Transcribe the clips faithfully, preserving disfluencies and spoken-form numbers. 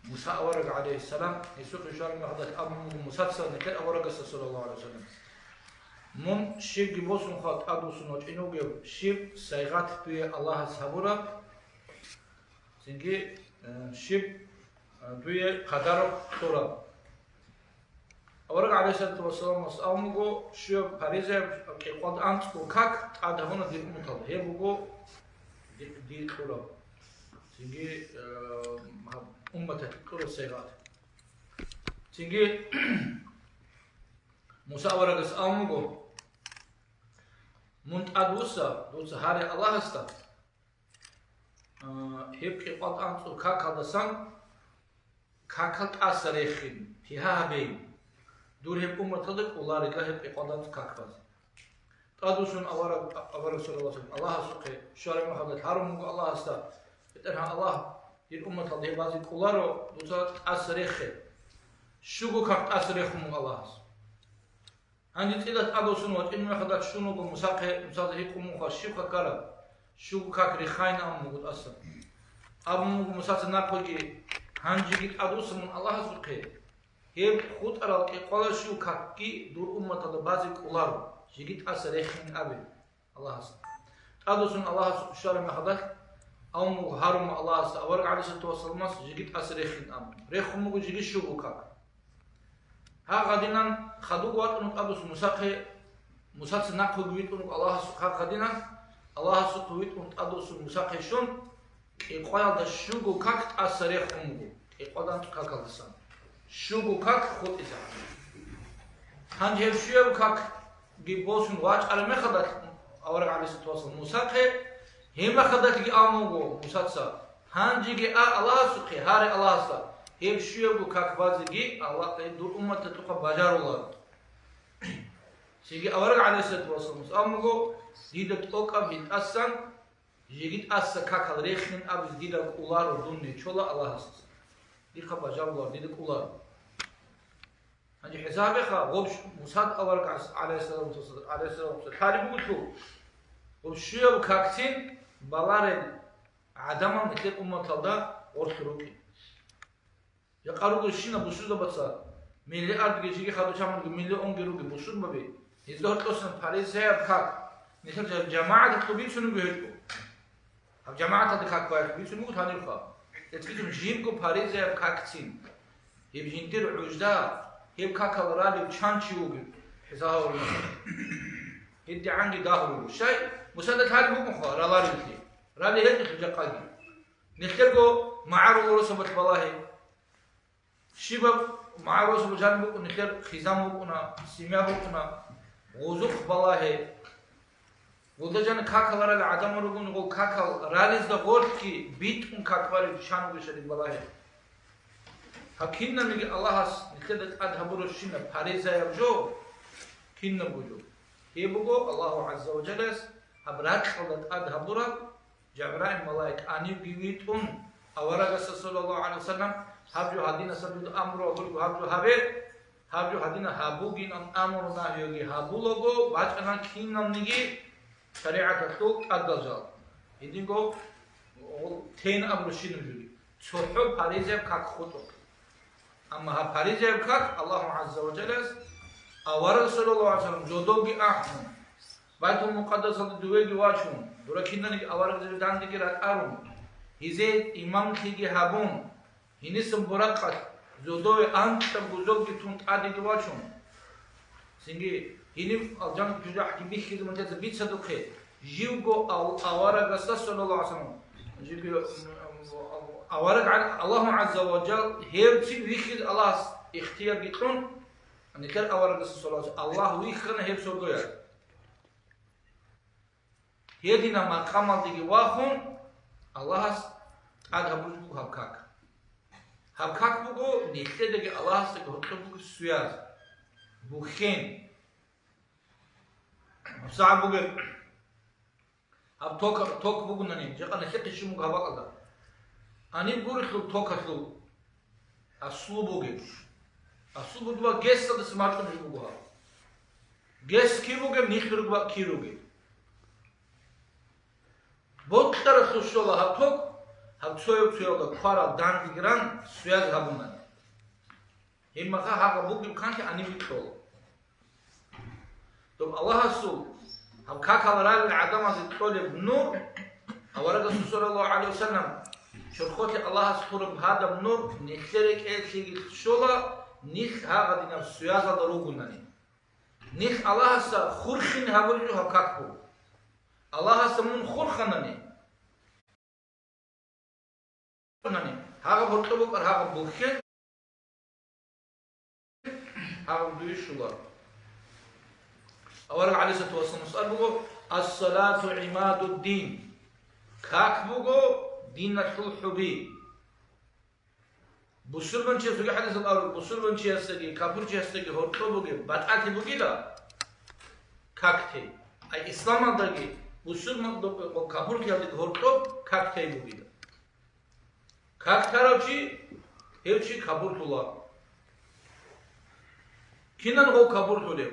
Муса авараг, гӀалайгьиссалам, гьесухъе щвараб мехалдалъ абун буго Мусаца нилъер аварагасда, саллаллагьу гӀалайгьи вассалам: «Мун щибги босунха тӀадвуссун вачӀинев вугев щиб сайгъат дуе Аллагьас гьабураб, цинги, э, щиб, э, дуе къадарухъ кьураб». Авараг, гӀалайгьиссалату вассаламас, абун буго: «Щуяб паризаяб кӀикъвалда анцӀго как тӀад гьабуна дир умматалда, гьеб буго ди-, дир кьураб, цинги, э, гьаб умматалъе кьураб сайгъат». Цинги Муса аварагас абун буго: «Мун тӀадвусса, дуца гьаре Аллагьасда, а, гьеб кӀикъвалда анцӀго какалдасан какал тӀаса рехин, пигьа гьабейин, дур гьеб умматалда кӀоларила гьеб кӀикъвалда анцӀго как базе». ТӀадвуссун авараг, авараг саллаллагьу гӀалайгьи вассалам, Аллагьасухъе щвараб мехалдалъ гьарун буго Аллагьасда: «БетӀергьан Аллагь, дир умматалда гьеб базе кӀоларо, дуца тӀаса рехе». Щуго как тӀаса рехун буго Аллагьас. Гьанже цӀидас тӀадвуссун вачӀинеб мехалда щун вуго Мусахъе, Мусаца гьикъун буго: «Щибха ккараб? Щуго как рехайин», – абун буго тӀаса. Абун буго Мусаца нахъеги: «Гьанжеги тӀадвуссун мун Аллагьасухъе, гьеб хутӀарал кӀикъвалда щуго какги дур умматалда базе кӀоларо, жеги тӀаса рехин абе». Аллагьас. ТӀадвуссун Аллагьасухъе щвараб мехалдалъ, абун буго гьарун Аллагьас авараг гӀалайгьиссалату вассаламас жеги тӀаса рехин абун. Рехун буго жеги щуго как. Гьагъадинан хадув ватӀун тӀадвуссун Мусахъе, Мусаца нахъеги витӀун вуго Аллагьасухъе гьагъадинан, Аллагьасухъе витӀун тӀадвуссун Мусахъе щун, кӀикъваялда щуго как тӀаса рехун буго, кӀикъвалда анцӀго какалдасан. Щуго как хутӀизаб. Гьанже гьеб щуяб какги босун вачӀараб мехалдалъ, авараг гӀалайгьиссалату вассалам, Мусахъе, гьеб мехалдалъги абун буго Мусаца: «Гьанжеги а Аллагьасухъе, гьаре Аллагьасда, гьеб щуябго как базеги Аллагь, дур умматалъухъа бажаруларо». Цинги авараг гӀалайгьиссалату вассаламас абун буго: «Дида тӀокӀаб гьитӀасан жеги тӀаса какал рехин абизе дида кӀоларо, дун нечола Аллагьасдасан. Дихъа бажаруларо, дида кӀоларо». Гьанже хӀисаб гьабеха, гъоб Мусад аварагас, гӀалайгьиссаламас, гӀалайгьиссаламас лъалеб бугелъул, гъоб щуяб какцин баларел гӀадамал нилъер умматалда гъорлъ рукӀин. Жакъа руго щинаб бусурбабаца, миллиардги жеги хадуб чамалги миллионги руги бусурбаби, гьезда гьоркьосан паризаяб как, нилъер жа-, жамагӀаталъул бицунеб гьечӀо. Гьаб жамагӀаталда как байхъ бицун буго гьанибха. Гьеб бицун жибго паризаяб какцин. Гьеб жиндир гӀужда, гьеб какал ралев чан чи вугев, хӀисаб гьабураб мехалъ. ГьедигӀанги дагь руго. Щай, Мусада лъалеб букӀунха раларевлъи. Рали гьечӀелъул жакъаги. Нилъерго магӀарул росабалъ балагье. Щибаб магӀарулазул жаниб букӀун, нилъер хизан букӀуна, семья букӀуна, гъозухъ балагье. Гъолда жан какал ралел гӀадамал ругони, гъол какал ралезда гъорлъги битӀун как балев чан вугев щадин балагье. Гьаб кинабниги Аллагьас нилъеда тӀад гьабурабщинаб паризаяб жо, кинабго жо. Гьеб буго Аллагьу гӀазза ва жаллас гьаб ракьалда тӀад гьабураб, Жабраил малаик гьанивги витӀун, аварагасда, саллаллагьу гӀалайгьи вассалам, гьаб жо гьадинаб, гьаб жо амру гьабулеб, гьаб жо гьабе, гьаб жо гьадинаб гьабугин амру нагьиги гьабулаго, бачӀана кинабниги шаригӀаталъул тӀадал жал. Гьединго тейин абурабщинаб жоги. ЦохӀо паризаяб как хутӀун. Амма гьаб паризаяб как Аллагьу гӀазза ва жаллас авараг, саллаллагьу гӀалайгьи вассалам, жодовги ахӀун, Байтул-Мукъаддасалде довеги вачун, дора кинаниги аварагзаби дандеги ракӀарун, гьезие имамлъиги гьабун, гьенисан буракъалъ жодове анкьаб гузогги тун тӀадеги вачун, цинги гьенив алжан жужахӀги бихьизе мунтица бицадухъе, живго ал-, аварагасда, саллаллагьу гӀалайгьи вассалам, живго, м, м, авараг гӀан-, Аллагьу гӀазза ва жал гьеб цин вихьизе Аллагьас ихтиярги кьун, нилъер аварагасда, саллаллагьу гӀалайгьи вассалам, Аллагь вихьана гьеб сордоялъ. Гьединаб макъамалдеги вахун, Аллагьас тӀад гьабулеб буго гьаб как. Гьаб как буго нилъедаги Аллагьасдаги гьоркьоб буго связь, бухьен. ГьабсагӀат бугеб гьаб ток, ток бугунани, жакъа нилъехъе щун буго гьаб бакӀалда. Гьаниб гурелъул токалъул аслу бугеб. Аслу бугеб ГЭСалдаса мачӀунеб жо буго гьаб. ГЭС киб бугеб, нилъер ругеб киб ругеб. Бокьаралъув щола гьаб ток, гьаб цояв-цоялда кварал дандеги ран связь гьабунани. Гьеб мехалъ гьагъаб бугеб канлъи гьанибе кьола. Доб Аллагьасул гьаб какал ралел гӀадамазе кьолеб нур, аварагасул саллаллагьу гӀалайгьи вассалам чорхолъе Аллагьас лъураб гьадаб нур нилъер рекӀелъеги щола, нилъ гьагъадинаб связалда ругонани. Нилъ Аллагьасда хурхине гьабулеб гьаб как буго. Аллагьасда мун хурханани, гьагъаб гьоркьоб букӀар, гьагъаб бухье, гьагъаб дуе щоларо. Авараг гӀалайгьиссалату вассаламас абулеб буго: «Ас-салату гӀимадуддин», как буго диналъул хӀуби. Бусурманчияс, цоги хӀадисалда абулеб, бусурманчиясдаги капурчиясдаги гьоркьоб бугеб батӀалъи бугила как тей. Ай исламалдаги бусурман, капурлъиялдаги гьоркьоб как тей бугила. Как тарав чи, гьев чи капурлъула. Кинан гъов капурлъулев?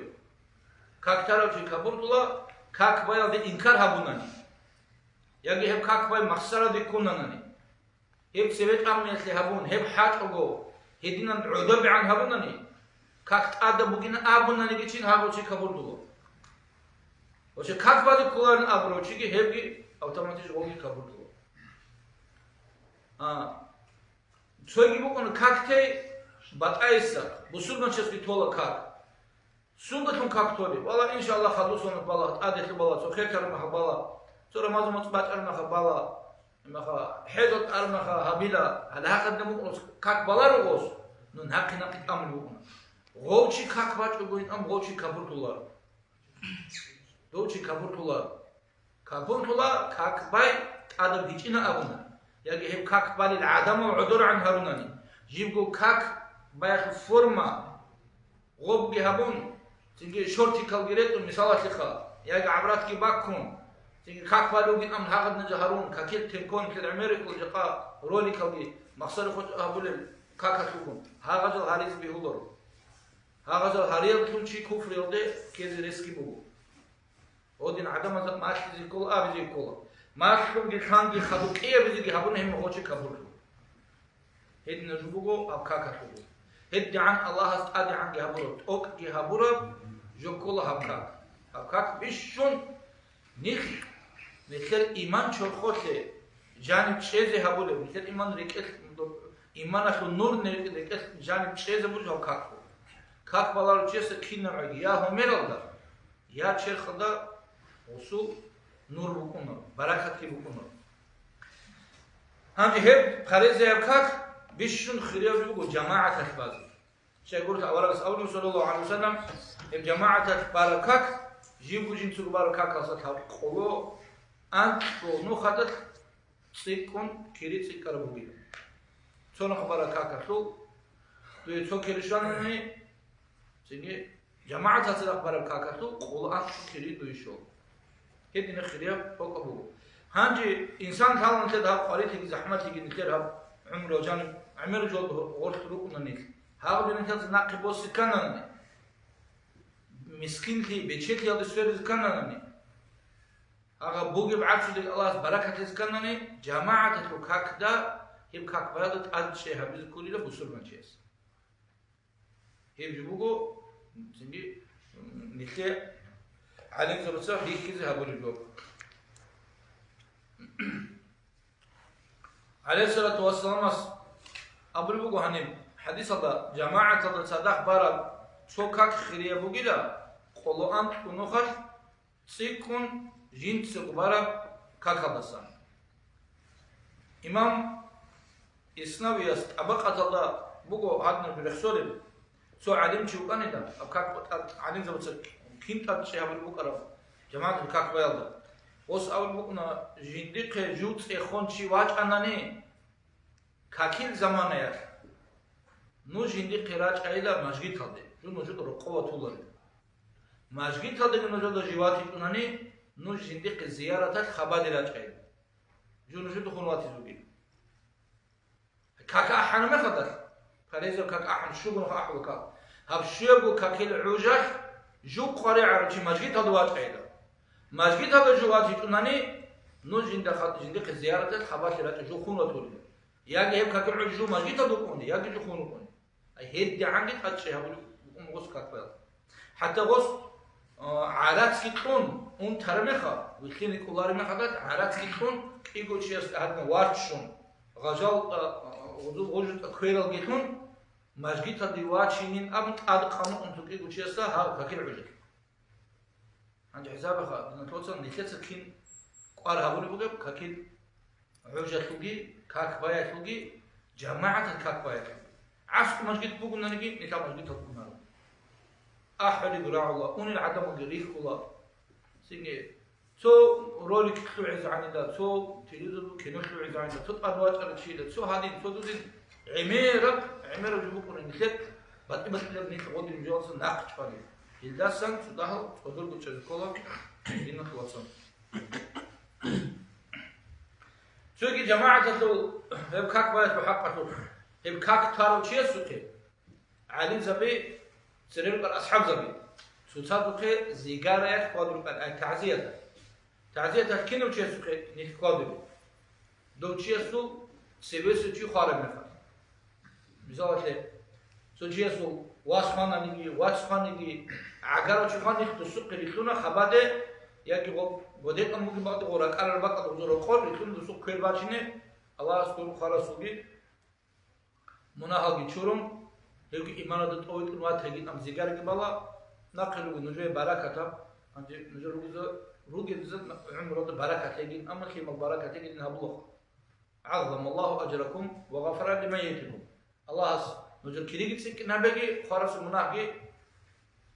Как тарав чи капурлъула, как баялде инкар гьабунани, яги гьеб как бай махсараде ккунанани. Гьеб цеве тӀамиялъе гьабун, гьеб хӀакъго гьединан гӀодобегӀан гьабунани, как тӀадаб бугин абунаниги чин гьагъав чи капурлъула. Ва чи как балеб кколарин абурав чиги гьебги автоматически гъовги капурлъула. А, цоги букӀун как тей батӀайса, бусурманчиясги тола как. Сундалъун как толи? Вала, иншаллагь, хадусанат бала, тӀадехъе бала, цо хер кармаха бала, цо рамазан моцӀ бачӀармаха бала, маха хӀезал тӀармаха гьабила, гьале гьахъадна мукънус как баларо гъос, нун гьахъи-нахъи тӀамулев вукӀуна. Гъов чи как бачӀого инан, гъов чи капурлъуларо. Дов чи капурлъуларо. Капурлъула как бай тӀадаб гьечӀина абуна, яги гьеб как балел гӀадамал гӀодоргӀан гьарунани, жибго как баялъул форма гъобги гьабун, цинги шортикалги ретӀун мисалалъеха, яги гӀавратги баккун, цинги как балев вугин абун гьагъадинаб жо гьарун, какил тенконлъи гӀемерикӀул жакъа роликалги махсари хочӀ гьабулел какалъугун, гьагъадал гьаризе бегьуларо. Гьагъадал гьариялъул чи куфриялде ккезе ресги буго. Гьодин гӀадамазда малъизе ккола, абизе ккола. Малъунги лъанги хадуб кӀиабизеги гьабуна гьеб гъочи капурлъула. Гьединаб жо буго гьаб какалъулъ. ГьедигӀан Аллагьас тӀадегӀанги гьабураб, тӀокӀги гьабураб жо ккола гьаб как. Гьаб как бищун нилъ, нилъер иман чорхолъе жаниб чӀезе гьабулеб, нилъер иман рекӀелъ, иманалъул нур рекӀелъ жаниб чӀезе буго гьаб как. Как баларав чиясда кинабгӀаги, я гьумералда, я черхалда гъусул нур букӀунаро, баракатги букӀунаро. Гьанже гьеб паризаяб как бищун хирияб жо буго жамагӀаталъ базе. Щайгурелъул аварагас абулеб, саллаллагьу гӀалайгьи вассалам, гьеб жамагӀаталъ бараб как, живго жинцаго бараб какалдаса лъабкъого анкьго нухалъ цӀикӀкӀун кири цӀикӀкӀараб бугила. Цо нух бараб какалъул дуе цо кири щванани, цинги жамагӀаталъ цадахъ бараб какалъул къоло анкь кири дуе щола. Гьединаб хирияб тӀокӀаб буго. Гьанже инсан лъалаан лъеда гьаб къварилъиги захӀматлъиги нилъер гьаб гӀумру жаниб гӀемер жолда гъорлъ рукӀуна нилъ. Гьаб нилъеца нахъе босе кканани, мискинлъи, бечелъиялде сверизе кканани, гьагъаб бугеб гӀарцудеги Аллагьас баракат гьез кканани, жамагӀаталъул какда, гьеб как баялда тӀад чӀей гьабизе кколила бусурманчияс. Гьеб жо буго, цинги, нилъе гӀалимзабаца бихьизе гьабулеб жо. ГӀалайгьиссалату вассаламас абулеб буго гьаниб хӀадисалда, жамагӀаталда цадахъ бараб цо как хирияб бугила, къоло анкьго нухалъ цӀикӀкӀун жинцаго бараб какалдасан. Имам Иснавияс ТӀабакъаталда буго гьадинаб рехсолеб, цо гӀалимчи вукӀанида, гьаб как тӀад гӀалимзабаца кин тӀад чӀей гьабулеб букӀараб жамагӀаталъул как баялда. Гъос абулеб букӀуна, жиндихъе жув цӀехон чи вачӀанани, какил заманаялъ, нуж жиндихъе рачӀайила мажгиталде, жо нужеда рокъов ватуларел. Мажгиталдеги нужеда жив ватичӀунани, нуж жиндихъе зияраталъ хабаде рачӀайила, жо нужеда хун ватизе вугила. Как ахӀараб мехалдалъ, паризаб как ахӀун, щуго нух ахӀула как. Гьаб щуябго какил гӀужалъ жув къваригӀарав чи мажгиталда вачӀайила. Мажгиталда жув ватичӀунани, Нуж жинда хат-, жиндихъе зияраталъ хабалъи рачӀа жо хун ватулел. Яги гьеб какил гӀуж жо мажгиталда вукӀуни, яги жо хун вукӀуни. Ай гьедигӀанги тӀадчӀей гьабулеб букӀун буго какбаялъ. ХӀатта гъос, а, гӀарацги кьун, унтараб мехалъ, вилълъине кӀолареб мехалъ гӀарацги кьун, кӀиго чияс гьадин варччун, гъажал, а, а, гъужу-, гъужу-, квералги лъун, мажгиталде вачинин абун тӀад къанукъун цо кӀиго чиясда гьаб какил гӀужалъ. Гьанже хӀисабаха, диналъул вацал, нилъеца кин кӀвар гьабулеб бугеб, какил гӀужалъулги, как баялъулги, жамагӀаталъ как баялъулги. ГӀаскӀу мажгит бугонаниги, нилъ мажгиталда унаро. АхӀулеб рагӀула, унел гӀадамалги рихьула. Цинги цо ролик лъугӀизегӀанила, цо телевизор кино лъугӀизегӀанила, цо тӀад вачӀарав чияла, цо гьадин, цо дудин гӀемераб, гӀемераб жо букӀуна нилъер батӀи-батӀилаб нилъ гъодин жоялдаса нахъ чӀвали. Гьелдасан цо дагьал цӀодорго чӀезе ккола диналъул вацал. Цоги жамагӀаталъул гьеб как баялъул хӀакъалъулъ, гьеб как тарав чиясухъе гӀалимзаби, цере рукӀарал асхӀабзаби, цоцазухъе зигараялъ хьвадулеб букӀана, ай, тагӀзияталъ. ТагӀзияталъ кинав чиясухъе нилъ хьвадулеб? Дов чиясул цевесев чи хвараб мехалъ. Мисалалъе, цо чиясул вас хвананиги, вац хваниги, гӀагарав чи хванихъ досухъе рилълъуна хабаде, яги гъо-, годекъан бугеб бакӀалде, гъо ракӀарараб бакӀалде гъозул рокъор рилълъун досухъ квер бачине, Аллагьас гуро хварасулги, мунагьалги чурун, гьевги иманалда тӀовитӀун ватегин ам зигарги бала, нахъе руго нужее баракатаб, гьанже нужер ругеза-, ругеза гӀумруялда баракат лъегин, амма лъимал баракат лъегин гьабулаха. ГӀаззамаллагьу ажракум ва гъафара лимаййитикум. Аллагьас нужер кириги цӀикӀкӀин гьабеги, хварасул мунагьги,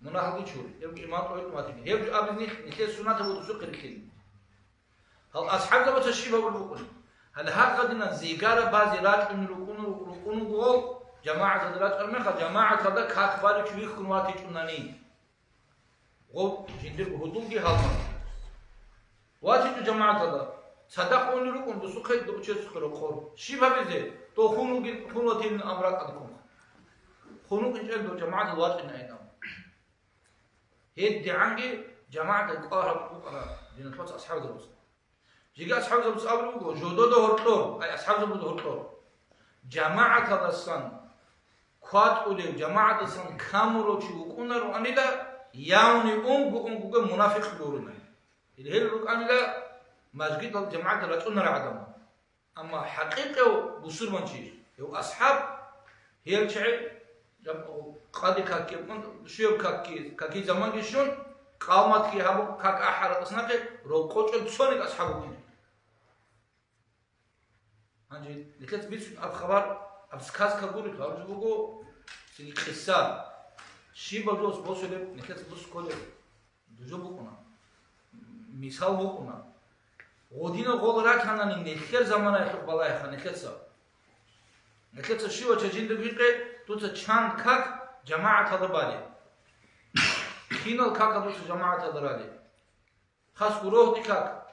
мунагьалги чури. Гьебги иман тӀовитӀун ватиги. Гьеб жо абизе нилъ-, нилъер суннатаб вудусухъе рилълъин. Гьал асхӀабзабаца щиб гьабулеб букӀуна? Гьале гьагъадинан зигара базе рачӀун рукӀун, рукӀун вуго, жамагӀаталда рачӀараб мехалъ, жамагӀаталда как балев чи вихьун ватичӀунани. Гъов жиндирго гьудулги гьалмагъ. ВатичӀо жамагӀаталда, цадахъ унел рукӀун досухъе дов чиясухъе рокъор. Щиб гьабизе? Дов хун вугин, хун ватилин ам ракӀалде ккун. Хун вукӀинчӀел дов жамагӀаталда вачӀинайин ам. ГьедигӀанги жамагӀаталъ кӀвар гьабун букӀана диналъул вацал асхӀабзабаз. Жеги асхӀабзабаз абулеб буго, жодода гьоркьор, ай, асхӀабзабазда гьоркьор, жамагӀаталдасан кватӀулев, жамагӀаталдасан камурав чи вукӀунароанила, явни унго-унгоги мунафикъ гурони. Гьел рукӀанила мажгиталда жамагӀаталда рачӀунарал гӀадамал. Амма хӀакъикъав бусурманчи, гьев асхӀаб, гьел чагӀи, жаб-, къаде какги, щуяб какги, какги заманги щун, къавматги гьабун, как ахӀарал тӀасналъе рокъочӀел цониги асхӀаб вукӀине. Гьанже нилъеца бицун аб хабар, аб сказка гурелъул гьабулеб буго, цинги къисса. Щибаб жо босулеб нилъеца босун кколеб? Дужо букӀуна. Мисал букӀуна. Гъодинал гъол раканани нилъер заманаялъухъ балагьеха нилъеца. Нилъеца щивача жинда бихъе, дуца чан как жамагӀаталда бале. Кинал какал дуца жамагӀаталда рале. Хасго рогьди как,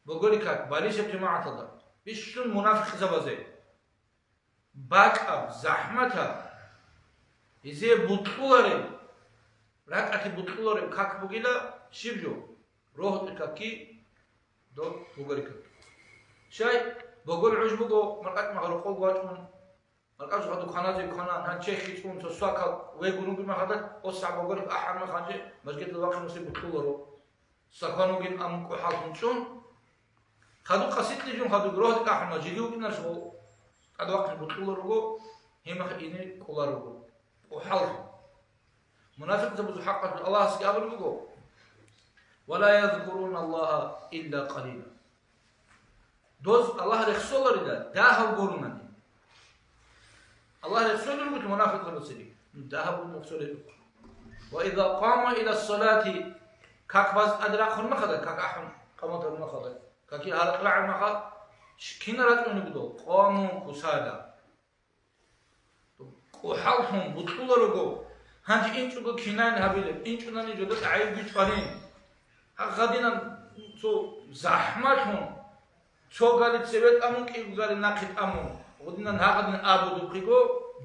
богори как, балищ гьеб жамагӀаталда. Бищун мунафикъзабазе. БакӀаб, захӀматаб, гьезие бутӀулареб, ракӀалъе бутӀулареб как бугила щиб жо? Рогьди какги, доб богори какги. Щай, богор гӀуж буго, маркӀачӀ магьа рокъов вачӀун, маркӀачӀ гьадур кваназе кванан, гьан чехьи цӀун, цо свакал вегун вугин махадат, ос гьаб богорихъ ахӀарма ханже, мажгиталда вахъин муслим бутӀуларо. Сахван вугин ам кӀухӀаллъун чӀун, хадуб къаситлъи жун хадуб рогьди кӀахӀуна, жеги вукӀинарш гъо тӀадвахъин бутӀулар руго, гьимахъ ине кӀолар руго. КӀухӀаллъун. Мунафикъзабазул хӀакъалъулъ Аллагьасги абулеб буго: «Ва ла язкуруна Аллагьа илла къалила». Доз Аллагь рехсоларила дагьав гурунани. Аллагь рехсолел руго мунафикъзабацаги. Дагьав гурун рехсолел руго. «Ва иза къаму ила салати», как баз тӀаде рахъун махада, как ахӀун къамат гьарун махада, каки гьаракь рагӀун маха, кинал рачӀунеб буго, къаму кусала. КӀухӀаллъун бутӀуларуго, гьанже инчӀого кинайин гьабилеб, инчӀунани жода гӀайибги чӀвалин. Гьагъадинан цо захӀмалъун, цо гали цеве тӀамун, кӀиго гали нахъе тӀамун, гъудинан гьагъадин абудухъего,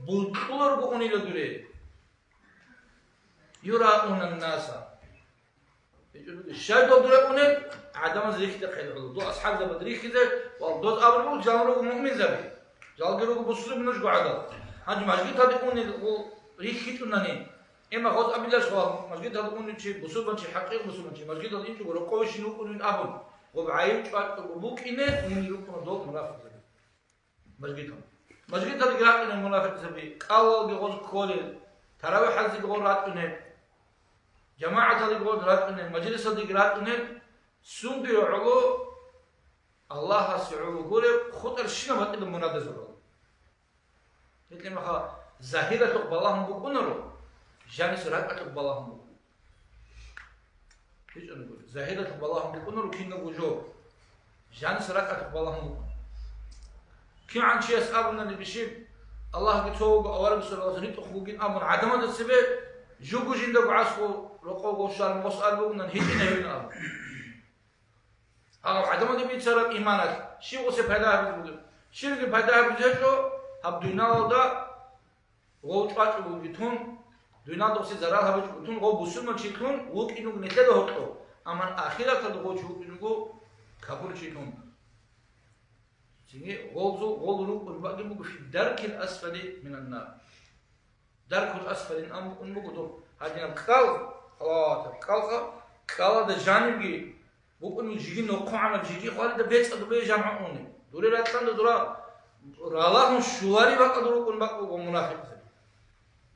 бутӀуларуго унила дуре. Юрауна ннаса. Щай дол дура унел, гӀадамаз рихьде хъел гӀоло. Дол асхӀабзабад рихьизе, ва дол абураб жанруго муъминзаби. Жалги руго бусурб нужго гӀадал. Гьанже мажгиталде унел гъол рихьичӀунани, эмма гъоз абилаш ва мажгиталде унев чи, бусурбанчи, хӀакъикъ бусурбанчи, мажгиталде инчӀого рокъове щин вукӀунин абун, гъоб гӀайиб чӀвачӀого букӀине, унел рукӀуна дол мунафикъзаби. Мажгитал. Мажгиталги ракӀунел мунафикъзаби, кӀалалги гъоз кколел, таравихӀалзиги гъол ракӀунел, жамагӀаталги гъоз ракӀунел, мажлисалдеги ракӀунел, сундуе гӀоло, Аллагьасе гӀоло гуреб, хутӀарщинаб батӀида мунадазарал. Гьелъимаха загьиралъухъ балагьун букӀунаро, жанис ракӀалъухъ балагьун букӀунаро. ГьечӀони гури. Загьиралъухъ балагьун букӀунаро кинабго жо. Жанис ракӀалъухъ балагьун букӀунаро. КигӀан чияс абунани бищиб, Аллагьги цо вуго, аварагги саллаллагьу гӀалайгьи ва саллам ритӀухъ бугин абун, гӀадамазда цебе жуго жиндаго гӀасго рокъовго щвараб гъос ар бугунан гьитӀинаб гьевин абун. Гьаб гӀадамазда бицараб иманалъ щив гъосе пайда гьабизе бугеб? Щивги пайда гьабизе гьечӀо, гьаб дуниялалда гъов чӀвачӀого вугитун, дуниялда гъосе зарал гьабичӀогитун, гъов бусурманчилъун вукӀин вуго нилъеда гьоркьов, амма ахираталда гъов чи вукӀин вуго капурчилъун. Цинги гъолзул гъол рукӀун бакӀин буго фи даркил асфали минан нар. Даркул асфалин ан букӀун буго доб гьадинаб кӀал, халатаб кӀалха, кӀалада жанибги букӀун жиги нохъогӀанаб жиги хвалида бецӀа дубе жан гьануни. Дуре ракьанда дура ралагьун щулари бакӀалда рукӀун бакӀ буго мунафикъзаби.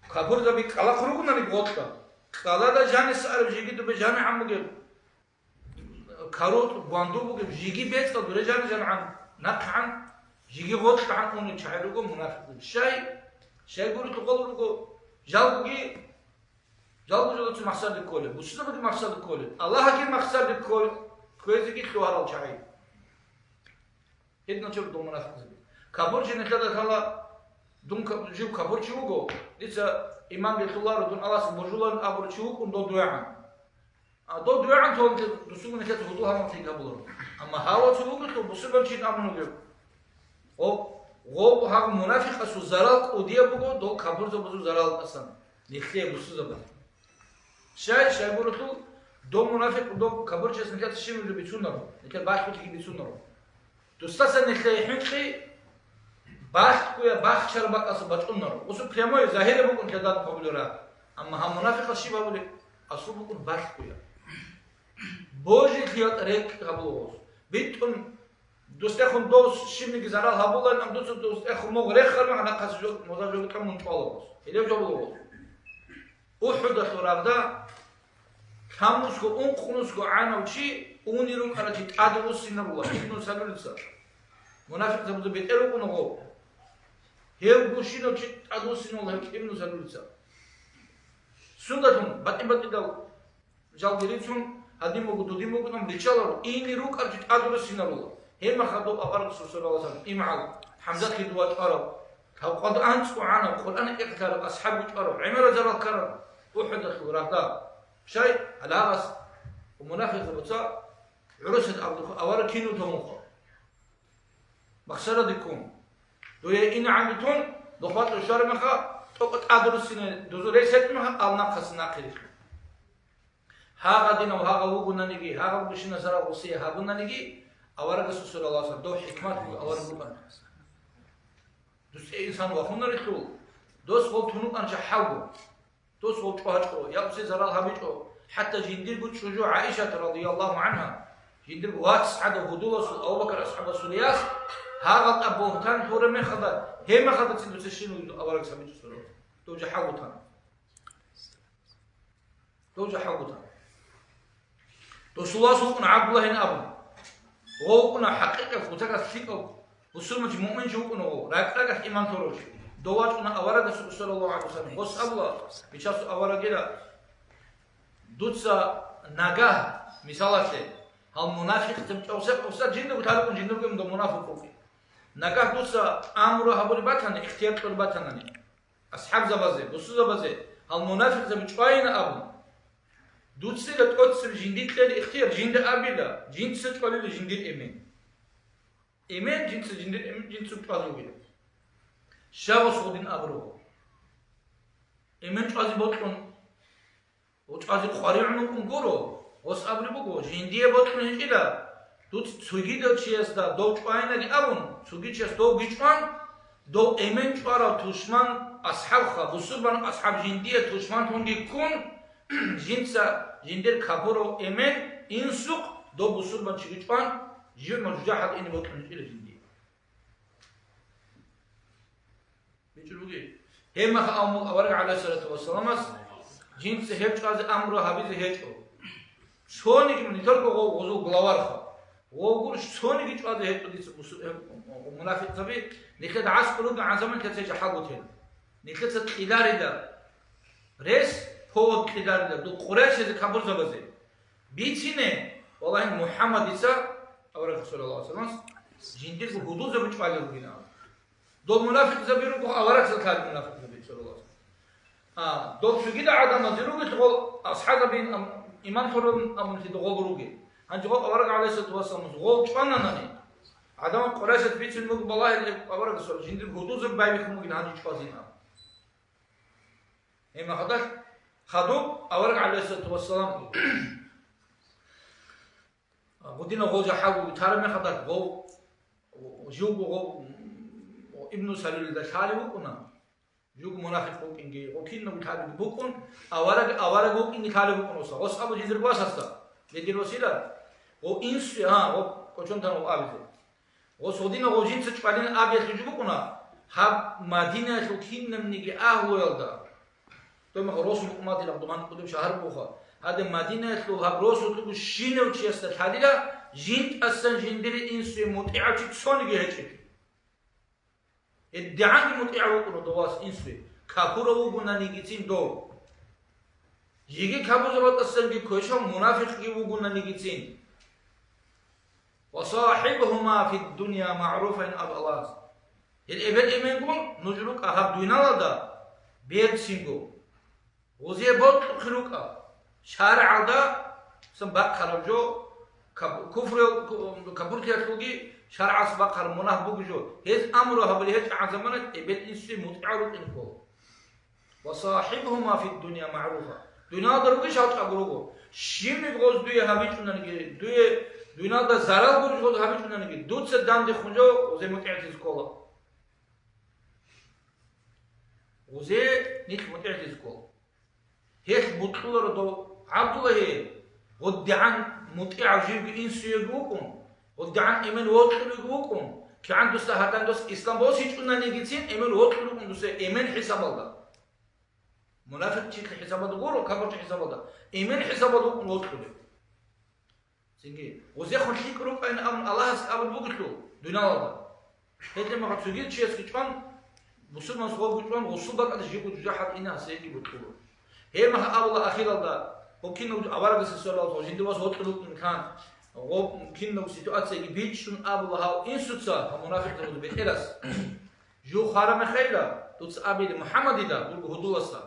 Капурзаби кӀалахъ ругунани гъоркьа. Кьалада жаниса араб жиги дубе жани гьан бугеб. Кару гванду бугеб жиги бецӀал дуре жани жан гьан. НахъгӀан жиги гъоркьа гьан уни чагӀи руго мунафикъзаби. Щай? Щай гурелъул гъол руго. Жалгуги Жалго жодоцин махсарде кколеб, бусурбабаги махсарде кколеб, Аллагьаги махсарде кколеб, кквезеги лъугьарал чагӀи. Гьединачор дол мунафикъзаби. Капурчи нилъеда лъала, дун ка-, жив капурчи вуго, дица иман бихьуларо, дун Аллагьас божуларин абурчи вукӀун дол дугӀан. А дол дугӀан толеб дусуго нилъеца гьудул гьабун лъикӀ гьабуларо. Амма гьав цо вугелъул бусурбанчи абун вугев. Гъоб, гъоб гьаб мунафикъасул зарал кӀудияб буго, дол капурзабазул зарал тӀасан, нилъее бусурбабазе. Щай, щайгурелъул, дов мунафикъ, дов капурчияс нилъеца щиб жо бицунаро, нилъер бахӀулъиги бицунаро. Дустаса нилъее хӀинкъи бахъгоя бахчараб бакӀалъа бачӀунаро. Гъусу прямой загьире букӀун кьедан къабулира. Амма гьаб мунафикъас щиб гьабулеб? Асул букӀун бахъгоя. Божилъиялъ рекӀкӀ гьабула гъос. БитӀун Дустехун дов щибниги зарал гьабулаан, ам дуца дустехун мугъ рехарма, гьанахъас жо-, моза жо кьамун чӀвала гъос. Гьелев жо буго гъос. УхӀудалъул рагъда лъабнусго, ункънусго гӀанав чи уни рукӀарав чи тӀаде вуссинарула Ибну Салулица. Мунафикъзабазда бетӀер рукӀуна гъов. Гьев гущинав чи тӀаде вуссинарула гьев Ибну Салулица. Сундалъун батӀи-батӀидал Жалги рицун, гьадин буго, дудин буго, ам риччаларо, ине рукӀарчи тӀадурассинарула. Гьеб мехалда авараг саллаллагьу гӀалайгьи ва саллам, имгӀал, ХӀамзатги дова чӀварав, тавкъад анцӀго гӀанав, Къуръан ихтарав, асхӀаб чӀварав, гӀемерал зарал ккарав, УхӀудалъул рагъда. Щай, гьалагъас мунафикъзабаца гӀурусат абдухъ авараг кинун тавунха. Махсарадиккун. Дуе инегӀан битун, нухалъ щвараб меха, тӀокӀ тӀадурассине дузу рес гьечӀеб меха, ал нахъасан нахъе рихьун. Гьагъа динав гьагъа вугонаниги, гьагъа бушина зарал гъусие гьабунаниги, аварагасул саллаллагьу гӀалайгьи ва саллам, дов хӀикмат буго авараг букӀана. Дус инсан вахунарелъул, дос гъол тунукъанча хӀалгу. Дос гъол чӀвачӀо, я гъусе зарал гьабичӀо, хӀатта жиндирго чӀужу ГӀаишат радияллагьу гӀангьа, жиндирго вац гӀадав гьудуласул Абу Бакр асхӀабасул яс, гьагъал тӀад бугьтан лъураб мехалда, гьеб мехалдацин дуца щинал аварагас гьабичӀо сурав. Дов жахӀал вутана. Дов жахӀал вутана. Досул вас вукӀун ГӀабдуллагьин абун. Гъов вукӀуна хӀакъикъат кутакас лъикӀав бусурманчи, муъминчи вукӀуна гъов, ракӀ-ракӀалъ иман лъурав чи. Дов вачӀуна аварагасухъе, саллаллагьу гӀалайгьи ва саллам, гъос абула, бичасул аварагила, дуца нагагь, мисалалъе, гьал мунафикъзаб чӀавсеб гъуса жиндаго лъалукъун жиндирго имдал мунафикъ вукӀин. Нагагь дуца амру гьабулеб батани, ихтияр кьолеб батанани. АсхӀабзабазе, бусурбабазе, гьал мунафикъзаби чӀвайина абун, дуцила тӀоцебе жиндир кьел ихтияр жинда абила, жинца чӀвалила жиндир эмен. Эмен жинца, жиндир эмен жинца чӀвазе вугила. Щай гъос гъудин абураб? Эмен чӀвазе бокьун, ва чӀвазе къваригӀун вукӀун гуро, Гъос абулеб буго, жиндие бокьун гьечӀила, дуц цогидав чиясда дов чӀвайинаги абун, цоги чияс довги чӀван, дов эмен чӀварав тушман асхӀабха, бусурбан асхӀаб жиндие тушманлъунги ккун, жинца жиндир капурав эмен инсухъ дов бусурбан чиги чӀван, жив мажужахӀад ине бокьун гьечӀила жиндие. БичӀчӀулги. Гьеб мехалъ абун буго авараг гӀалайгьиссалату вассаламас, жинца гьеб чӀвазе амру гьабизе гьечӀо. Цониги, нилъерго гъов-, гъозул главарха. Гъов гур цониги чӀвазе гьечӀо дица мусу-, э, мунафикъзаби, нилъеда гӀаскӀур ругел гӀан заман нилъеца жахӀал бутел. Нилъеца кьеларила рес, повод кьеларила, дол къурайшазе капурзабазе. Бицине, валлагьи, МухӀаммадица, авараг саллаллагьу гӀалайгьи вассалам, жиндирго гьудулзаби чӀвалел ругин абун. Дол мунафикъзаби руго, аварагзаб лъали мунафикъзаби, саллаллагьу гӀалайгьи вассалам. А, дол цогидал гӀадамазе ругелъул гъол асхӀабзабин ам-, иман лъураб амрулъи догъол ругел. Гьанже гъол авараг гӀалайгьиссалату вассаламас гъол чӀвананани, гӀадамал къурайшаз бицун буго балагьилеб аварагасул жиндир гьудулзаби байбихьун бугин гьанже чӀвазин абун. Гьеб мехалъ хадуб авараг гӀалайгьиссалату вассалам гъудинав гъол жахӀал тараб мехалъ гъов живго гъо-, Ибну Салулида лъалев вукӀуна, живго мунафикъ вукӀинги, гъо кинабго лъалебги букӀун, авараг, авараг вукӀинги лъалев вукӀун гъоса. Гъос абу жиндирго васасда, гьедин васила, гъо инсуе, гьа, гъо кӀочон тана гъо абизе. Гъос гъодинав гъо жинца чӀвалин абиялъул жо букӀуна, гьаб Мадинаялъул кинабниги агьлуялда, Дой мехалъ росу букӀун батила, гъодов гьанкӀ кӀудеб шагьар бугоха. Гьадин Мадинаялъул гьаб росулъ буго щинав чиясда лъалила, жинтӀасан жиндир инсуе мутӀигӀав чи цониги гьечӀеблъи. ГьедигӀанги мутӀигӀав вукӀуна дов вас инсуе, капурав вугонанигицин дов. Жеги капурзабаздасанги квешав мунафикъги вугонанигицин. «Ва сахибгьума фиддунья магӀруфа», ин аб Аллагьас. Гьел эбел-эменгун нуж рукӀа гьаб дуниялалда берцинго. Гъозие бокьухъе рукӀа. ШаргӀалда сан бахъараб жо, кап-, куфриял-, ку-, капурлъиялъулги шаргӀалъ бахъараб мунагь буго жо. Гьез амру гьабулеб гьечӀебгӀан заманалъ эбел-инсуе мутӀигӀав рукӀин ккола. «Ва сахибгьума фиддунья магӀруфа». Дуниялда ругищ гьал чӀаго руго. Щибниги гъоз дуе гьабичӀониги, дуе дуниялда зарал гурищ гъоз гьабичӀониги, дуца дандехун жо гъозе мутӀигӀлъизе ккола. Гъозе нилъ мутӀигӀлъизе ккола. Гьелъ бокьуларо дов ГӀабдуллагье, гъодигӀан мутӀигӀав живги инсуеги вукӀун, гъодигӀан эмен вокьулеги вукӀун, кигӀан дуса гьадан дос ислам босичӀунанигицин эмен вокьулев вукӀун дусе эмен хӀисабалда. Мунафикъчилъи хӀисабалда гуро, капурчи хӀисабалда. Эмен хӀисабалда вукӀун вокьулев. Цинги, гъозехун лъикӀ рукӀайин абун Аллагьас абулеб бугелъул дуниялалда. Гьелъ мехалъ цогил чиясги чӀван, бусурманас гъовги чӀван, гъосул бакӀалда жибго жужахӀал ине гьасиеги бокьула. Гьеб мехалъ абула ахиралда, гъо кинав аварагасда суал гьабула, жиндир вас вокьулев вукӀин кан, гъо кинав ситуацияги бичӀчӀун абула гьав инсуца, гьав мунафикъзабазул бетӀерас. Жив хвараб мехайилла, дуца абейилан МухӀаммадида, дурго гьудуласда.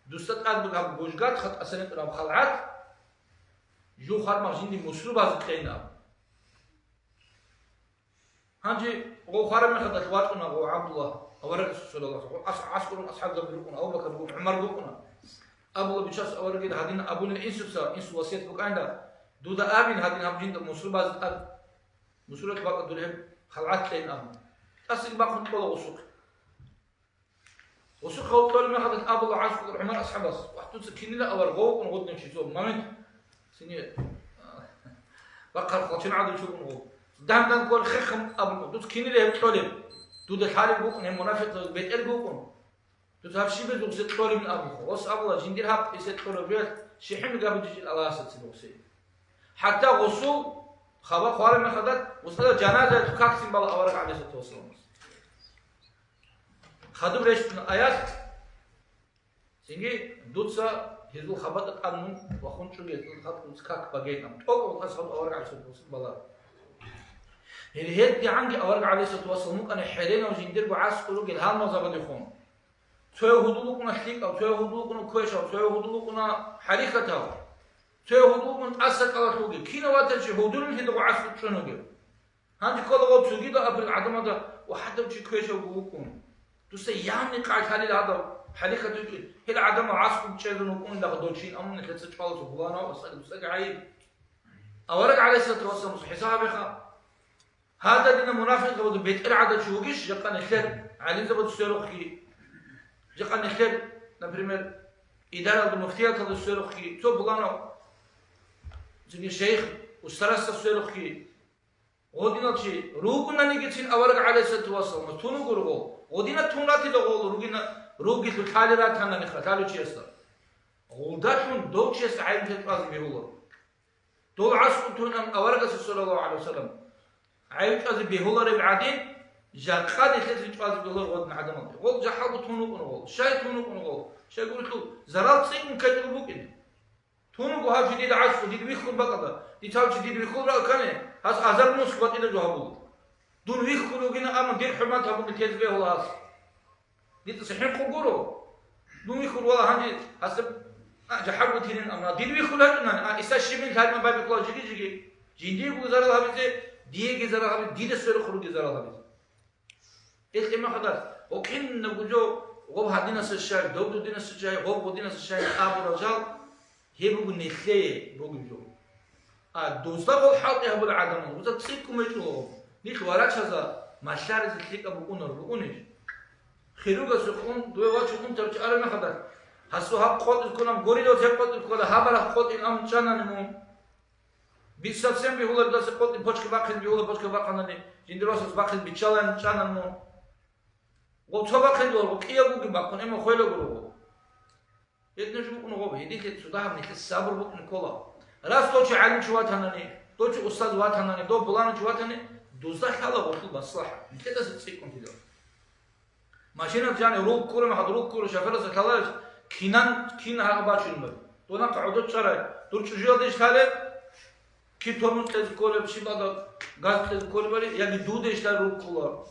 Дусда тӀад буго гьаб гужгат, хатӀасан гьитӀураб халгӀат, жив хвараб мехалъ жиндир мусру базе кьейин абун. Гьанже гъов хвараб мехалдалъ вачӀуна гъов ГӀабдулла, аварагасул саллаллагьу гӀалайгьи ва саллам, ас-, гӀаскӀурун асхӀабзаби рукӀуна, Абу Бакр букӀуна, ГӀумар букӀуна. Абула, Бичасул аварагида, гьадин абунила инсуца, инсул васият букӀанила, дуда абин, гьадин гьаб жинда мусру базе тӀад, мусрулъ бакӀа дур гьеб халгӀат кьейин абун. ТӀасиги бахъун кьола гъосухъе. Гъосухъ гьав кьолеб мехалдалъ абула ГӀаскӀур ГӀумар асхӀабас: «Вагь, дуца кинила авараг, гъов вукӀун гъодинав чи цо момент». Цинги, бахъал хъалчен гӀадав чи вукӀун гъов. Дандан ккола хеххам абун: «Дуца кинила гьеб кьолеб? Дуда лъалеб букӀун, гьеб мунафикъ бетӀерги вукӀун. Дуца гьаб щиб гьезухъе кьолебин?» абун. Гъос абула: «Жиндир гьаб гьесие кьолеб жоялъ щихӀимги гьабичӀичӀел Аллагьасда цебе гъосие». ХӀатта гъосул хабар хвараб мехалдалъ, гъосда жаназаялъ каклъин бала авараг гӀалайгьиссалату вассаламас. Хадуб рещтӀуна аят, цинги: «Дуца гьезул хабатӀа тӀад мун вахун чӀуге, гьезул халкъ дуца как багейин», абун. ТӀокӀаб асхӀаб авараг гӀалайгьиссалату вассалам балагьун. Гьел гьедигӀанги авараг гӀалайгьиссалату вассалам вукӀана хӀеренав жиндирго гӀаскӀур ругел гьалмагъзабадехун. Цо гьудул вукӀуна лъикӀав, цо гьудул вукӀуна квешав, цо гьудул вукӀуна хӀарихьатав, цо гьудул вукӀуна тӀаса кӀалалъулги. Кинав ватанчи гьудулин гьедигӀо гӀаскӀур чӀунуги. Гьанже ккола гъов цогидал абураб гӀадамазда: «Ва гьадав чи квешавго вукӀун. Дуца явни къай лъалил гьадав. хӀалихьат вукӀин. Гьел гӀадамал гӀаскӀуб чӀезун вукӀунилаха дов чин, амма нилъеца чӀвалев цо пуланав, асхӀаб, цоги гӀайиб. Авараг гӀалайгьиссалату вассаламас хӀисаб гьабеха. Гьадинал мунафикъзабазул бетӀергьанав чи вугищ, жакъа нилъер гӀалимзабазул сверухъги, жакъа нилъер, например, идаралда, муфтияталда сверухъги, цо пуланав, цинги шейх, устарасда сверухъги, гъодинал чи ругонаниги цин авараг гӀалайгьиссалату вассаламас тун вугургъо, гъодина тун ратила гъол ругина, ругелъул лъали ратананиха лъалев чиясда. Гъулдалъун дов чияс гӀайиб чӀвазе бегьула. Дол гӀаскӀуб тунан аварагасда, саллаллагьу гӀалайгьи вассалам, гӀайиб чӀвазе бегьулареб гӀадин, жакъа нилъеца чӀвазе бегьулар гъодин гӀадамалде. Гъол жахӀалго тун вукӀун гъол, щай тун вукӀун гъол, щайгурелъул зарал цӀикӀкӀун ккечӀого букӀин. Тун вуго гьав чи дида гӀаскӀу, дида вихьун бакӀалда, дица гьав чи дида вихьуларал ккани, гьас азар муск батӀида жо гьабула. Дун вихьун вугина, амма дир хӀурмат гьабуни тезе бегьула гьас. Дица хӀинкъу гуро. Дун вихьула, вала, гьанже гьасда, а, жахӀалго тирин, амма дир вихьула гьечӀунани, а, иса щибин лъалма байбихьула жиги-жиги. Жиндиего зарал гьабизе, диеги зарал гьабизе, дида сверухъ ругел зарал гьабизе. Гьелъ гьеб мехалда, гъо кинабго жо, гъоб гьадинаса щай, доб дудинаса щай, гъоб гъудинаса щай абурал жал, гьеб буго нилъее бугеб жо. А дозда гъол хӀалтӀи гьабулел гӀадамал, гъозда цӀикӀкӀун гьечӀо гъоб. Нилъ варачазда малъаризе лъикӀаб букӀунар букӀунищ? Хирургасухъ ун, дуе вачун унтарав чи араб мехалда, гьасул гьаб къотӀизе кколан, гурилав гьеб къотӀизе ккола, гьаб рахъ къотӀин ам чӀанани мун. Би совсем бегьуларелдаса къотӀи почка бахъин бегьула, почка бахъанани, жиндир васас бахъин биччалан чӀанан мун. Гъо цо бахъин дол, гъо кӀияб бугин бахъун, эмма хвела гуро гъо. Гьедин жо букӀун гъо, гьединлъи цо дагьаб нилъер сабур букӀин ккола. Раз дов чи гӀалимчи ватанани, дов чи устаз ватанани, дов пуланав чи ватани, дузда лъала гъолъул маслахӀат, нилъедаса цӀикӀкӀун тидал. Машиналъ жани руг ккураб мехалда руг ккура, шоферасда лъаларищ, кинан, кин гьагъа бачунебали? Донахъа гӀодор чӀарай, дур чӀужуялдейищ лъалеб? Кин тормоз кьезе кколеб, щибалда газ кьезе кколебали, яги дудейищ лъалеб руг ккуларо?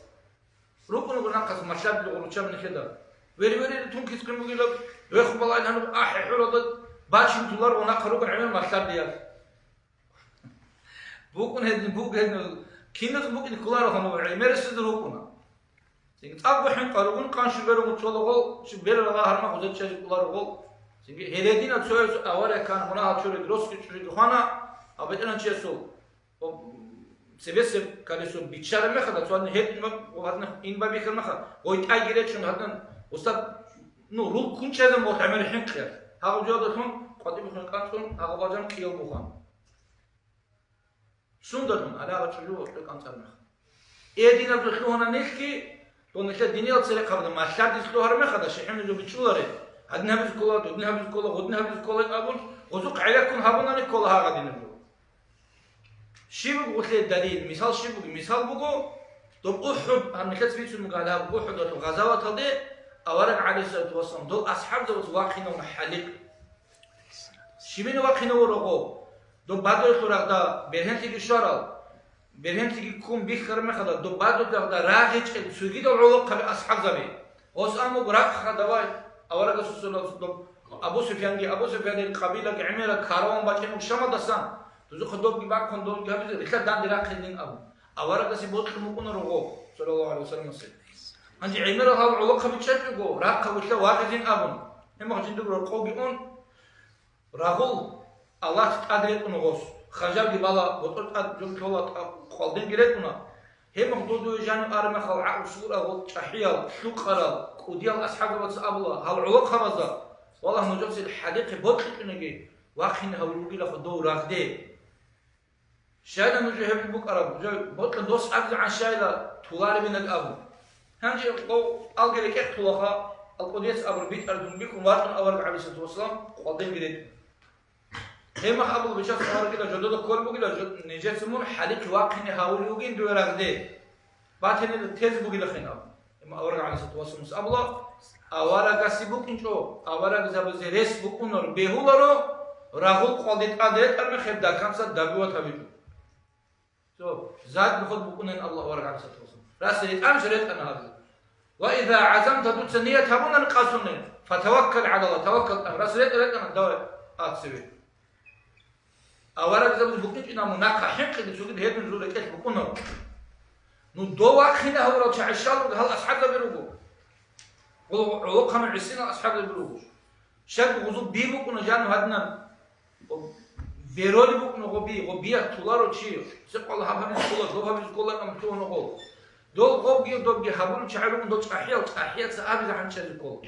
РукӀун руго нахъаса малъараб гъуруччаб нилъеда. Вери-вери, тун кицӀкъин бугилаб, вехун балагьин гьаниб ахӀи-хӀуралда бачин туларо нахъа ругел гӀемер малъардиял. БукӀун гьедин, буг гьедин, киназго букӀин кколаро гьанив, гӀемерисезда рукӀуна. Цинги цӀакъго хӀинкъа ругун, къанщу берун чӀолагъо, чи берала гьарма гъузачӀазе кӀоларо гъол. Цинги гьередина цояз авария ккана, мунагьал чуреги, росги чӀужуги хвана, а бетӀеран чиясул, о, цебесеб калесо биччараб мехалда, цо гьадин гьеб ин баб-, гьадин ин бабихьараб мехалда, гъой тӀайги речун гьадин, устаб, ну, руг ккун чӀезаб мехалда гӀемер хӀинкъиялъ. Гьагъаб жоялдалъун къватӀиб бихьун кӀанцӀун, гьагъаб бажан кӀияв бугьан. Сундалъун гьале гьаб чӀужу гъоркье кӀанцӀараб мехалда. Гьединаб жо лъугьана нилъги, дол нилъер диниял церехъабазда малъардиз лъугьараб мехалда, щихӀил жо бичӀчӀуларе, гьадин гьабизе ккола, додин гьабизе ккола, гъудин гьабизе ккола абун, гъозухъ гӀелаккун гьабунани ккола гьагъадинаб жо. Щиб буго гъулъе далил? Мисал щиб буго? Мисал буго, доб УхӀуд, гьаб нилъеца бицун буго гьале гьаб УхӀудалъул гъазаваталде авараг гӀалайгьиссалату вассалам дол асхӀабзабаз вахъинавуна хӀалихъ. Щибин вахъинавуна гъо? Доб Бадралъул рагъда бергьенлъиги щварал, бергьенлъиги ккун бихьараб мехалда, доб Бадралъул рагъда рагъичӀел цогидал гӀолохъаби асхӀабзаби. Гъос ан буго рахъха давай, аварагасул сордал доб Абу Суфьянги, Абу Суфьянил къабилаги гӀемерал караван бачӀин Шамалдасан, дузухъа добги бахъун, добги гьабизе, рилълъа данде рахъинин абун. Аварагасе бокьун букӀунаро гъо, саллаллагьу гӀалайгьи вассаламасе. Гьанже гӀемерал гьал гӀолохъаби чӀечӀого, рахъа вилълъа вагъизин абун, гьеб мехалъ жиндир рокъовги ун, рагъул Аллагьас тӀад ретӀуна гъос, хажалги бала, ботӀор тӀад жо ккола, тӀа-, къвалдинги ретӀуна. Гьеб мехалъ додуе жанив араб мехалъ гӀакълу сукъурал, чӀахӀиял, лъукъарал, кӀудиял асхӀабзабаца абула гьал гӀолохъабазда, валлагь, нужецал хӀалихъе бокьичӀониги, вахъине гьавулел ругилаха дов рагъде. Щайила нуж гьеб букӀараб, жо бокьун дос абизегӀан щайила туларебинаг абун. Гьанже гъов алги рекӀехъ тулаха, алкӀудияс абур битӀар дун бихьун вачӀун авараг гӀалайгьиссалату вассалам къвалдинги ретӀун. Гьеб мехалъ абула, бичасун аварагила жодода кколеб бугила, жо-, нижеца мун хӀалихъе вахъине гьавулев вугин дуе рагъде. Батине тез бугилахин абун. Амма авараг гӀалайгьиссалату вассаламас абула, аварагасе букӀинчӀо, аварагзабазе рес букӀунар бегьуларо, рагъул къвалде тӀад ретӀараб мехалъ даканца дагуват гьабичӀо. Цо, зад бихьун букӀунин абула авараг гӀалайгьиссалату вассалам. Рас ретӀанищ? РетӀана гьабизе. Ва иза гӀазамта, дуца ният гьабунани къасуне, фатаваккал гӀалаллагь, таваккал тӀама. Рас ретӀа, ретӀана, давай, а, цеве. Аварагзабаз букӀинчӀин абун, нахъа хӀинкъиги цогид гьедин жо рекӀелъ букӀунаро. Ну, дов вахъине гьавурал чагӀи щал руго, гьал асхӀабзаби руго. ГӀолохъанав гӀисинал асхӀабзаби руго. Щай гъозул би букӀуна жанив гьадинан, берони букӀуна гъо би, гъо биялъ туларо чи, цӀикъвала гьаб гьабизе ккола, доб гьабизе ккола, амма лъугьуна гъо. Дол гъобги, добги гьабулел чагӀи рукӀун дол чӀахӀиял, чӀахӀияца абизе гьанчӀезе ккола.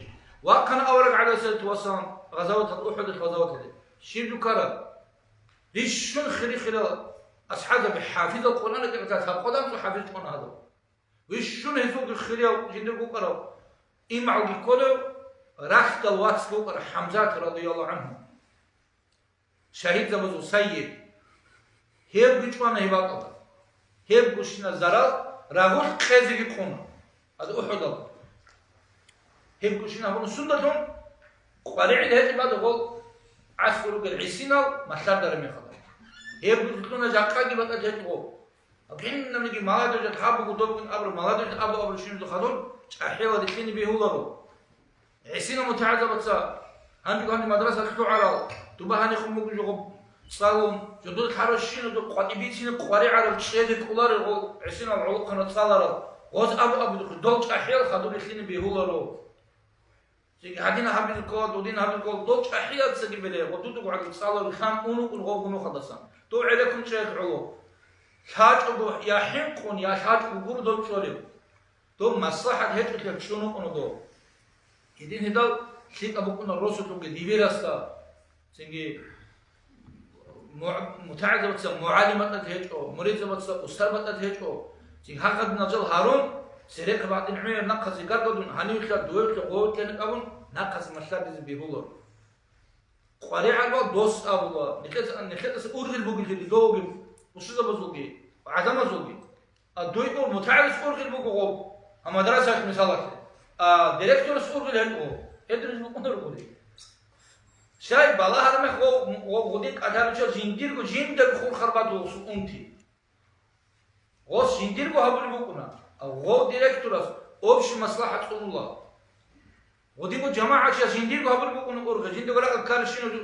Вахъана авараг гӀалайгьиссалату вассалам гъазаваталде, УхӀудалъ гъазаваталде. Щиб жо ккараб? Рищун хири-хирал асхӀабзаби, хӀафизал Къуръан рекӀелъ лъабкъоялда анцӀго хӀафиз чӀвана гьадав. Вищун гьезулги хирияв жиндир вукӀарав, имгӀалги кколев, рахьдал вацги вукӀарав ХӀамзат радияллагьу гӀангьу. Шагьидзабазул сайид. Гьебги чӀвана гьеб бакӀалда. Гьеб гущина зарал рагъулъ кьезеги къуна. Гьадин УхӀудалда. Гьеб гущин абуна сундалъун къваригӀел гьечӀеб бада гъол гӀаскӀу ругел гӀисинал малъардараб мехалда. Гьеб гущин лъуна жакъаги батӀа гьечӀого. Кинабниги молодежь гьаб буго добгин абураб, молодежь абу-абурщиназда хадур чӀахӀиял рилълъине бегьуларо. ГӀисинал мутагӀилзабаца, гьанже гьаниб мадрасалъ лъугӀарал, дуба гьанихъун буго жо гъоб цӀалун, жодор лъаращиназда къватӀиб бицине къваригӀараб чӀезе кӀоларел гъол гӀисинал гӀолохъанал цӀаларал, гъоз абу-абулухъе, дол чӀахӀиял хадур рилълъине бегьуларо. Цинги гьадин гьабизе ккола, дудин гьабизе ккола, дол чӀахӀияцаги бере, гъодудего гӀадин цӀаларулъан ун вукӀун гъов гунухъалдасан. Дов гӀереккун чӀеялъ гӀоло. ЛъачӀого я хӀинкъун, я лъачӀого гуро дов чӀолев. Дов маслахӀат гьечӀолъиялъ чӀун вукӀуна дов. Гьедин гьедал лъикӀаб букӀуна росулъулги дибирасда. Цинги му-, мутагӀилзабаца мугӀалим батӀад гьечӀо, муридзабаца устар батӀад гьечӀо. Цин гьагъадинал жал гьарун, церехъ бакъдин гӀемер нахъазе гаргадун, гьанивлъа дугьевлъа гъоветлъани абун, нахъазе малъадизе бегьулар. КъваригӀарбал дос абула, нилъеца-, нилъедаса ургъел бугелъул дидовги, устарзабазулги, гӀадамазулги. А дуй гъо мутагӀилас ургъел буго гъоб, а мадрасалъ мисалалъе. А директорас ургъел гьечӀо, гьединлъун букӀунаргури. Щай балагьараб мех гъо, гъо, гъудин кӀалъаличӀо жиндирго жиндаго хурхар батула гъосул унти. Гъос жиндирго гьабулеб букӀуна, а гъов директорас общий маслахӀат цӀунула. Гъудинго жамагӀатчияс жиндирго гьабулеб букӀуна ургъел, жиндаго ракӀалде ккарабщинаб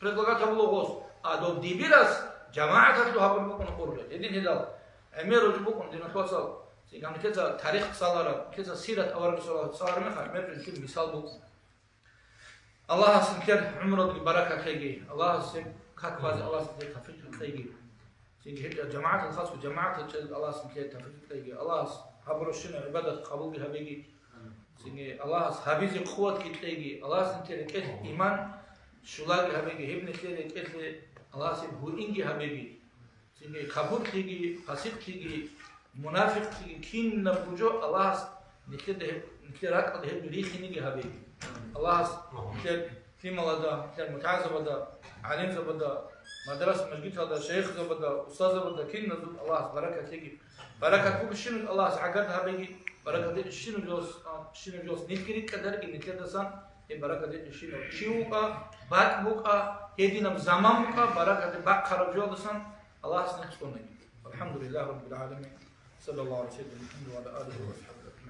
предлагать гьабула гъос, а доб дибирас жамагӀаталъул гьабулеб букӀуна ургъел. Гьедин гьедал гӀемер ручӀ букӀун, диналъул вацал, цинги нилъеца тарих цӀалараб, нилъеца сират аварагасул цӀалараб мехалъ, гӀемер нилъер мисал букӀун. Аллагьас нилъер гӀумруялдаги баракат лъеги, Аллагьас гьеб как базе Аллагьас нилъер тавфикъ кьеги. Цинги гьеб жамагӀатал хасго жамагӀатал чӀезеги Аллагьас нилъер тавфикъ кьеги. Аллагьас гьабурабщинаб гӀибадат къабулги гьабеги. Цинги Аллагьас гьабизе къуватги кьеги. Аллагьас нилъер рекӀелъ иман щулаги гьабеги. Гьеб нилъер рекӀелъе Аллагьас гьеб гьуинги гьабеги. Цинги капурлъиги, пасикълъиги, мунафикълъиги кинабго жо Аллагьас нилъеда гьеб, нилъер ракӀалда гьеб рихинеги гьабеги. Аллагьас нилъер лъималазда, нилъер мутагӀилзабазда, гӀалимзабазда, мадраса-мажгиталда, шайихзабазда, устазабазда киназул Аллагьас баракат лъеги. Баракат бугебщинаб Аллагьас гӀагар гьабеги, баракат гьечӀебщинаб жо-, щинаб жоялъ нилъги рикӀкӀад гьареги нилъедасан, гьеб баракат гьечӀебщинав чи вукӀа, бакӀ букӀа, гьединаб заман букӀа, баракат бахъараб жоялдасан Аллагьас нилъ цӀунаги. Алхамдулиллагь раббил гӀаламин. Саллаллагьу гӀала сайидина МухӀаммад ва гӀала алигьи ва асхӀабигьи.